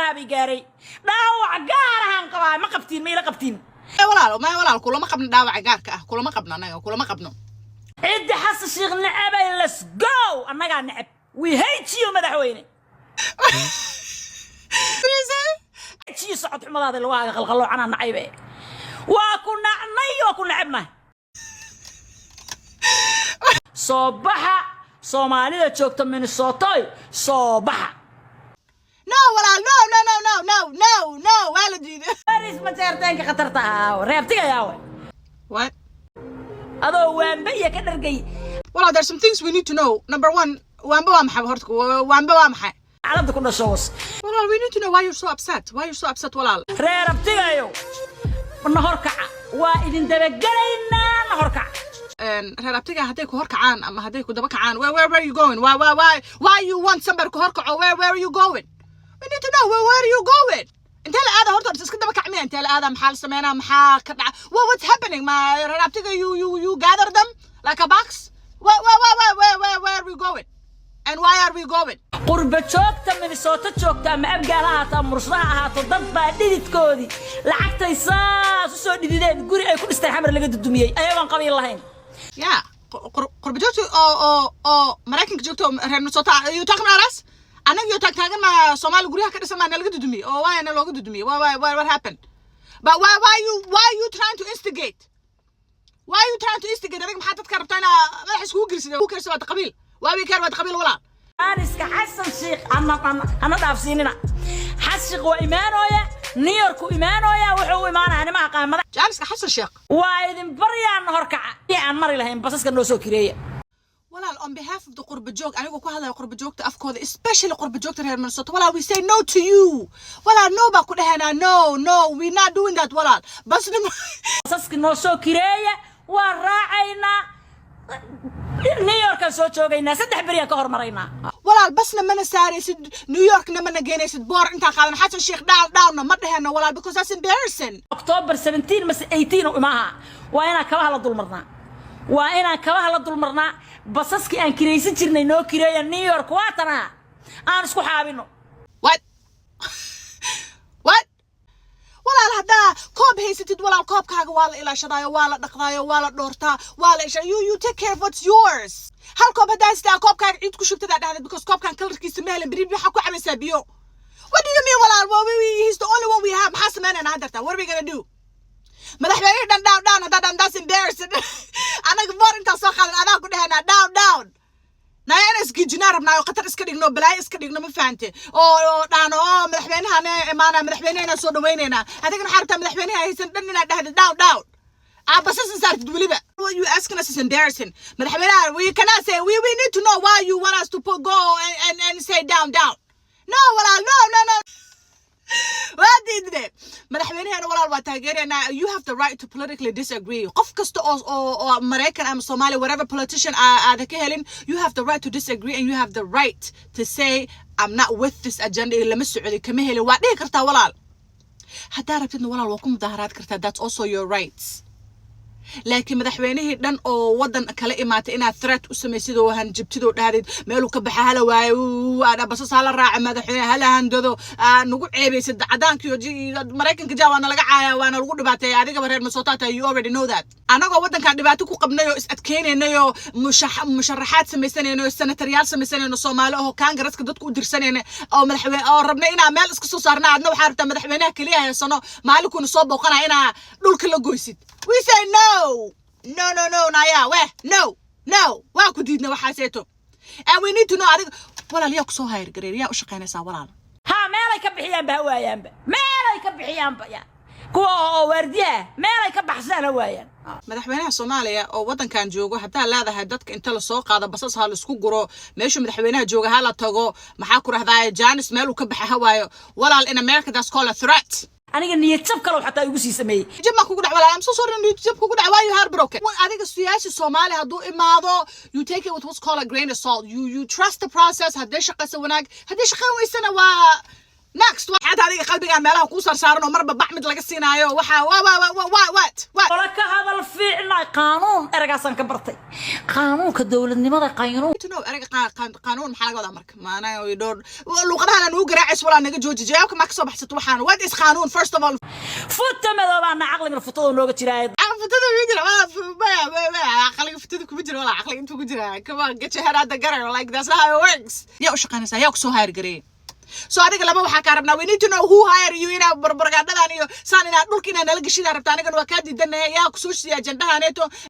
Gaaraha bay gaaray, dhaawac gaarahaan qabaa. Ma qabtiin? Ma ila qabtiin? Walaal, maya walaal, kulama qabno. Dhaawaca gaarka ah kulama qabno, annaga kulama qabno. Ciddi Xasan Sheekh necabay, let's go. Annagaa necab. We hate you, madaxweyne. Hate you. Socod xumadaada, lugahaaga qalqalloocanaa nacaybe. Waa ku nacnay, waa ku necabnahay. Soo baxa, Soomaalida joogta Minnesotoy, soo baxa. No walaal, no, no, no, no, no, no, no, waa la diiday. Baris majeerteenka khatarta ahaa, reebtiga yaawe. What? Adoo waanba iyo ka dhargay. Walaal, there's some things we need to know. Number one, waanba waa maxay horta? Waanba waa maxay? Calada ku dhasho was. Walaal, we need to know why you're so upset, why you're so upset, walaal. Reer abtigayo, na horkaca, waa idin dabagelaynaa, na horkaca. Reer abtiga hadday ku horkacaan ama hadday ku daba kacaan, where are you going? Why you want somebody ku horkaco? Where are you going? We need to know where are you going. Intee la aada horta? Iska daba kacmiya? Intee la aada? Maxaa la sameynaa? Maxaa ka dhaca? What's happening? Ma reer abtiga you gather them like a box? Where are we going and why are we going? Qurba joogta Minnesota joogta, ama Abgaal ha ahaato ama Mursada ha ahaato, dad baa dhididkoodii lacagtay saas u soo dhidideen guri ay ku dhisteen Xamar laga dudumiyey, ayagoon qabiil lahayn. Yeah, qurba joogta oo Maraykanka joogta oo reer Minnesota, you talking about us? Annaga iyo taagtaagan ma Soomaali guryaha ka dhisan maa nalaga dudumiyey? Oo waa na looga dudumiyey? Why, what happened? But why you trying to instigate? Why you trying to instigate? Adiga maxaa dadka rabtaa inaa madaxa iskugu gelisid? Who cares about qabiil? Why we care about qabiil, walaal? Aaniska Xasan Sheekh hana dhaafsiinina. Xasan Sheekh waa imaanooya, New York u imaanooya. Wuxuu u imaanaya nimaha qaamada. Jaaniska Xasan Sheekh. Waa idin baryaan, horkaca aan mari lahayn, basaska noo soo kireeya. Walaal, on behalf of the qurba joog, anigoo ku hadlaya qurba joogta afkooda, especially qurba joogta reer Minnesota, walaal, we say no to you. Walaal, no baa ku dhahaynaa. No, no, we not doing that, walaal. Basna Basaska noo soo kireeya, waan raacaynaa. New Yorkaan soo joogaynaa, 3 beriyaan ka hormaraynaa. Walaal, basna mana saaraysid, New Yorkna mana geenaysid. Boor intaa qaadan "Xasan Sheekh down, downna" ma dheheno, walaal, because that's embarrassing. October 17 mase 18 u imaaha. Waa inaan kabaha la dulmarnaa, waa inaan kabaha la dulmarnaa. Basaskii aan kiraysan jirnay noo kireeya. New York waa tanaa, aan isku xaabino. What? What? Walaal, haddaa koob haysatid, walaal, koobkaaga waa la ilaashadaayo, waa la dhaqdaayo, waa la dhoortaa, waa la isha. You take care of what's yours. Hal koob haddaa haystaa, koobkaaga ciid ku shubtadaa dhahdeed, because koobkan colorkiisa ma helin. Beri waxaa ku cabaysaa biyo. What do you mean, walaal? Well, he's the only one we have. Maxaa sameynaynaa haddarta? What are we gonna do? Madaxweyne dhan down, down haddaa dhan, that's embarrassing. Anaga boor intaa soo qaadan adaa ku dhehanaa down, down. Naya inaan isgijinaa rabnaa oo khatar iska dhigno, balaayo iska dhigno, ma fahante? Oo dhaano oo madaxweynahana imaana, madaxweynehena soo dhawaynaynaa. Adigana waxaa rabtaa madaxweynaha haysan dhan inaad dhahda down, down, basasan saartid weliba. What you asking us is embarrassing. Madaxweynaha, we cannot say. We need to know why you want us to put go and say down, down. No walaal, no, no, no, waa diidne. Madaxweynahena, walaal, waa taageeraynaa. You have the right to politically disagree. Qof kasta oo Maraykan ama Soomaaliya, whatever politician aada ka helin, you have the right to disagree and you have the right to say, "I'm not with this agenda," iyo "Lama socday, kama helin," waa dhihi kartaa, walaal. Haddaa rabtidna, walaal, waa ku mudaharaad kartaa. That's also your rights. Laakiin madaxweynihii dhan oo wadan kala imaatay inaad threat u samaysid oo hanjabtid oo dhahdid meeluu ka baxa hala waayo, basas hala raaca, madaxweyne hala handado, nagu ceebaysid cadaankiyo Maraykanka jaa, waana laga caaya, waana lagu dhibaateeya. Adigaba reer Minnesota tahay, you already know that. Anagoo wadankan dhibaato ku qabnay oo is adkeynaynay oo musharaxaad samaysanayno oo senatoryaal samaysanayno Soomaali oo Congresska dadku u dirsanayna oo madaxweyne oo rabnay inaa meel iska soo saarna, adna waxaa rabtaa madaxweynaha keliya haysano maalinkuna soo booqanaya inaa dhulka la goysid. We say no, no, no, no. Naya weh, no, no, waa ku diidna waxaaseeto. And we need to know, adiga walaal, yaa kusoo hayr gareer? Yaa u shaqaynaysaa, walaal? Ha, meelay ka bixiyaanba ha waayaanba, meelay ka bixiyaanba ya kuwa oo waardiyaha meelay ka baxsaan ha waayaan. Madaxweynaha Soomaaliya oo waddankan joogo haddaa leedahay dadka inta lasoo qaado basas ha laisku guro, meeshuu madaxweynaha jooga ha la tago, maxaa ku rahdaa, janis meeluu ka baxa ha waayo, walaal, in America that's called a threat. Aniga niyad jab kalow xataa igu sii sameeyey. Jab maa kugu dhac, walaal? I'm so sorry niyad jab kugu dhac. Why you heartbroken? Adiga siyaasi Soomaali hadduu imaado, you take it with what's called a grain of salt. You trust the process. Haddii shaqaysa, wanaag. Haddii shaqayn weysana, waa next. Xataa Adiga qalbigaan meelaha kuu saarsaaran oo marba bac mid laga siinaayo, waxaa wa wa wa wa what what? Ola ka hadal fiicna. Qaanuun eragaasaan ka bartay, qaanuunka dowladnimada, qaynuun. To know erayga qaanuun maxaa laga wadaa? Marka maanaa dhowr luuqadahan aan ugu garaacays, walaa naga jooji. Jawaabka maa kasoo baxsato waxaan? What is qaanuun, first of all? Futa madoobaana caqliga futada nooga jiraa. Futada kuma jira walaa, maya maya maya, caqliga futada kuma jira walaa. Caqliga intuu ku jira? Come on, get your head out the gutter. Like, that's not how it works. Yaa u shaqaynaysaa? Yaa kusoo hire gareeyay? So adiga laba waxaa kaa rabnaa, we need to know who hire you. Inaa barbargaadhadan iyo saan inaa dhulka inaa nala geshidaa rabta, anigana waa kaa diidanahay. Yaa kusoo siiya ajandahaneeto?